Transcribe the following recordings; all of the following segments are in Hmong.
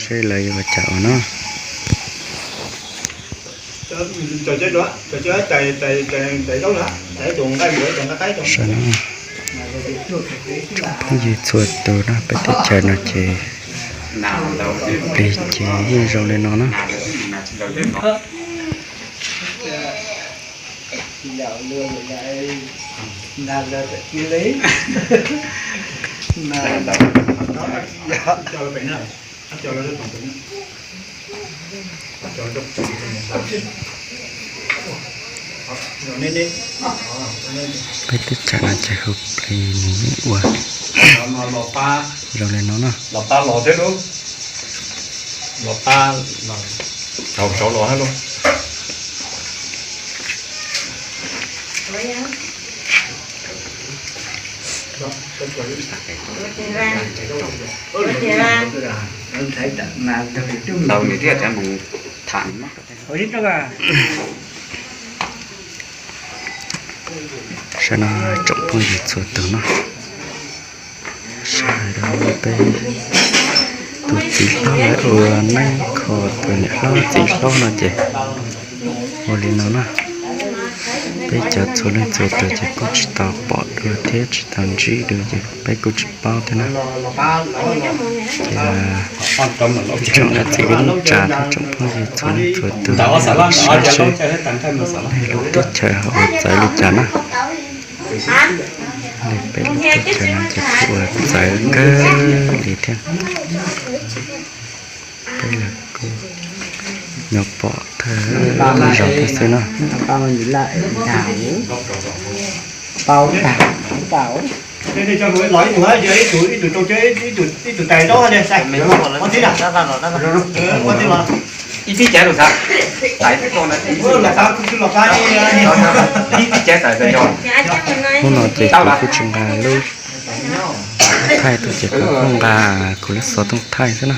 Seb lawv yuav ua cas ua no. Saib no, tsoom phooj ywg txhua tus na, peb teb chaws no ces plig ces yeej zoo li no na. Peb teb chaws no ces hu plig nws yeej ua zoo li no na. Saib no tsoom phooj ywg txhua tus no, saib rau peb tus txiv hlob lawv ua neeb kho tus niam hlob txiv hlob no ces ua li no na. Peb cov txhua leej txhua tus ces kuj tsis tau pom dua thiab tsis tau ntsib dua ces peb kuj tsis paub thiab na. Ces ib tsoom niam txiv kwv tij neej tsa thiab tsoom phooj ywg txhua leej txhua tus saib seb peb lub teb chaws ho ua txawv li cas na. Peb lub teb chaws no ces kuj ua txawv kawg li thiab. Peb los kuj nyob pom thawj zaug thiab xwb na. Hnub no ces kuv kuj tsis nqa lub thaij tuaj ces kuv kuj nqa kuv lub xov tooj thaij xwb na.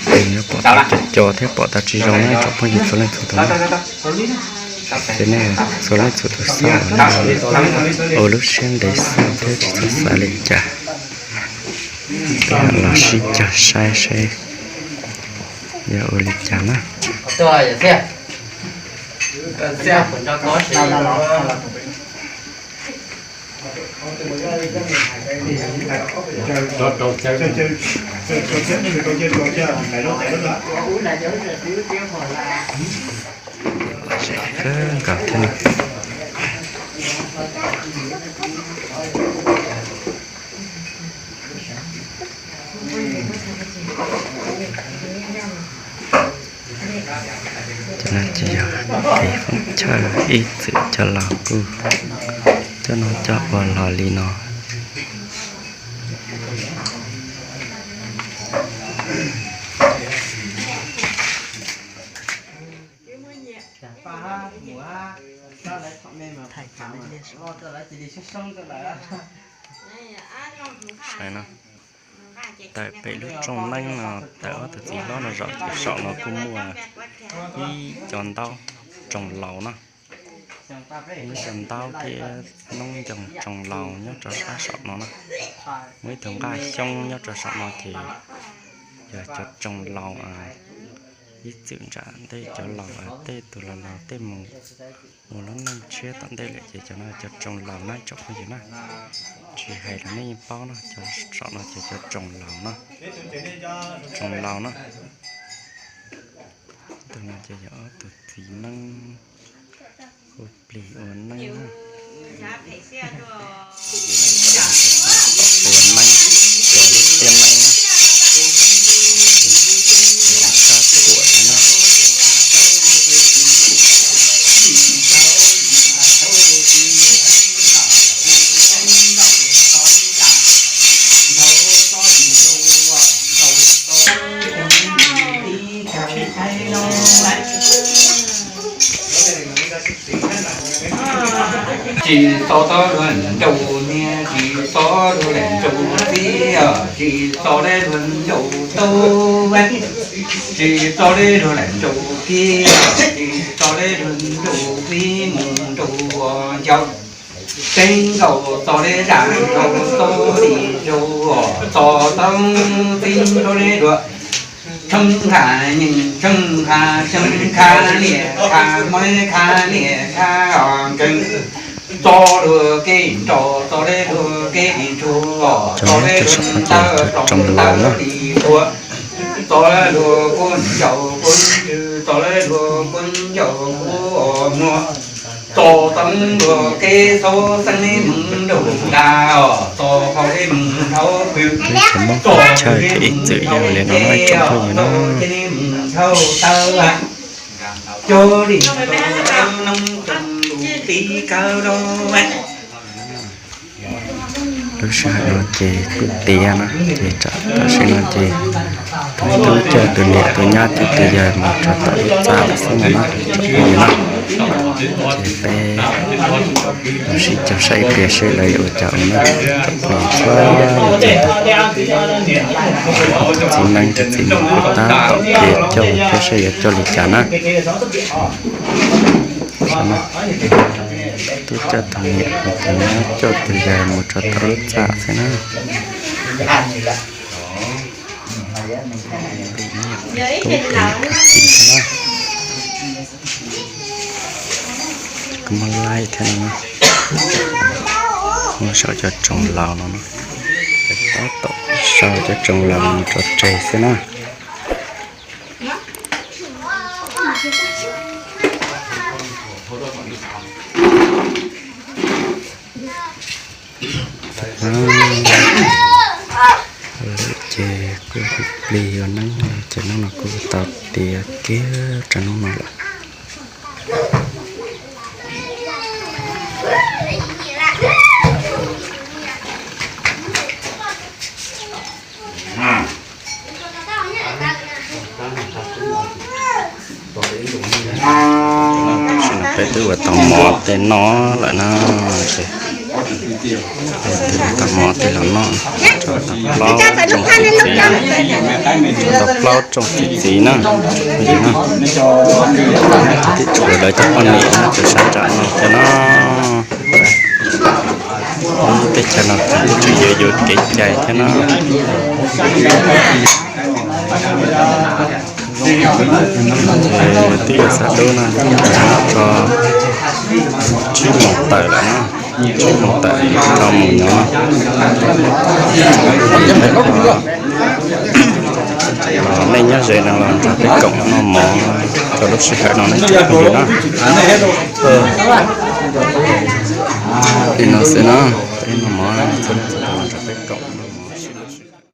Ces yuav pom tau co co thiab pom tau tsis zoo na tsoom phooj ywg txhua leej txhua tus na. Ces nej txhua leej txhua tus xauj ua lub siab ntev xauj thiab tsis txhob xav li cas. Peb los sib cog saib seb yog ua li cas na. Kawg nkaus thiab na. Cov no ces yog kev foob chaw ib txwm cov laus kuj coj noj coj ua los li no. Tawm pem lub rooj neeb no, tawm ob tug txiv hlob no zom ces saum no kuj muaj ib co ntaub tsoos laus na. Ib co ntaub thiab noob ncoog tsoos laus nyob rau sab saum no na. Muaj ib tug nqaj xyoob nyob rau saum no ces yog cov tsoos laus ib txwm nram ntej cov laus tej tus laus laus tej mus ua lub neej tshiab tom ntej lawm ces cov no cov tsoos laus na tsoom phooj ywg na. Tsis hais los nej yeej paub no, cov saum no ces cov tsoos laus na. Tsoos laus na. Tus no ces yog ob tug txiv neeb hu plig ua neeb na. Ua neeb, ua lub tiab neeb na. Sab kuam thiab na. Tsis txhob tau luag nraug niag, tsis txhob luag lam nraug txiv, tsis txhob luag nraug tub, tsis txhob luag lam nraug txiv, tsis txhob luag nraug txiv mus nraug ua yau. Tseeb nkaus txog li zaj nraug txoj li nraug txog tau txiv nraug li duav. Tshee kha nyeej tshee kha, tshee kha niam kha muab kha niam kha os nkees. Txo luag kev nraus txo le luag kev ntsuag, txo le luag ntawd ploos ntawd li tuag, txo le luag kuj ncaus kuj ntsws, txo le luag kuj ncaus kuj muag. Txo teeb luag kev xauv xeeb le moog nraug nra os, txo hau le moog dhau pw. Txo chaw ib txwm yog li no na tsoom phooj ywg na. Cog li noob tsoom lus tib kawg rau. Lub sij hawm no ces kuj tiav na, ces tam sim no ces tus tub coj tus niam tus nyab coj tus yawg mus rau tom lub txaj lawm xwb no na tsoom phooj ywg na. Ces peb los sib cog saib ib pliag seb lawv yuav ua cas ua na tsoom phooj ywg txhua leej txhua tus. Tus txiv neeb tus txiv muam kuj tab tom kev coj thiab seb yuav coj li cas na. Tub coj tus niam tus nyab coj tus yawg mus rau tom lub txaj xwb na. Tub tus niam tus txiv xwb na. Kuj muaj laij thiab no, muaj sau cov tsoos laus no, tab tom sau cov tsoos laus mus tso tseg xwb na. Ces kuj plig yuav neeb ces hnub no kuj tau tiav kiag rau hnub no lawm. Tam sim no peb twb ua tau mov tej no lawm na. Peb twb ua tau mov tej los noj, tso tau plaub rooj txiv txiv, tso tau plaub rooj txiv txiv na. Cov tib tug lawv cov poj niam nyob rau sab nram no thiab no. Teb chaws no tseem yuav yuav kev cai thiab no. Twb yuav xav dub no, nyob tso tsib moos tawm lawm na, tsib moos tawm tso mus no. Nej nyob ze no los nrog peb koom noj mov rau lub sij hawm no na tsoom phooj ywg na. Li no xwb na, peb noj mov txhua leej txhua tus los nrog peb koom.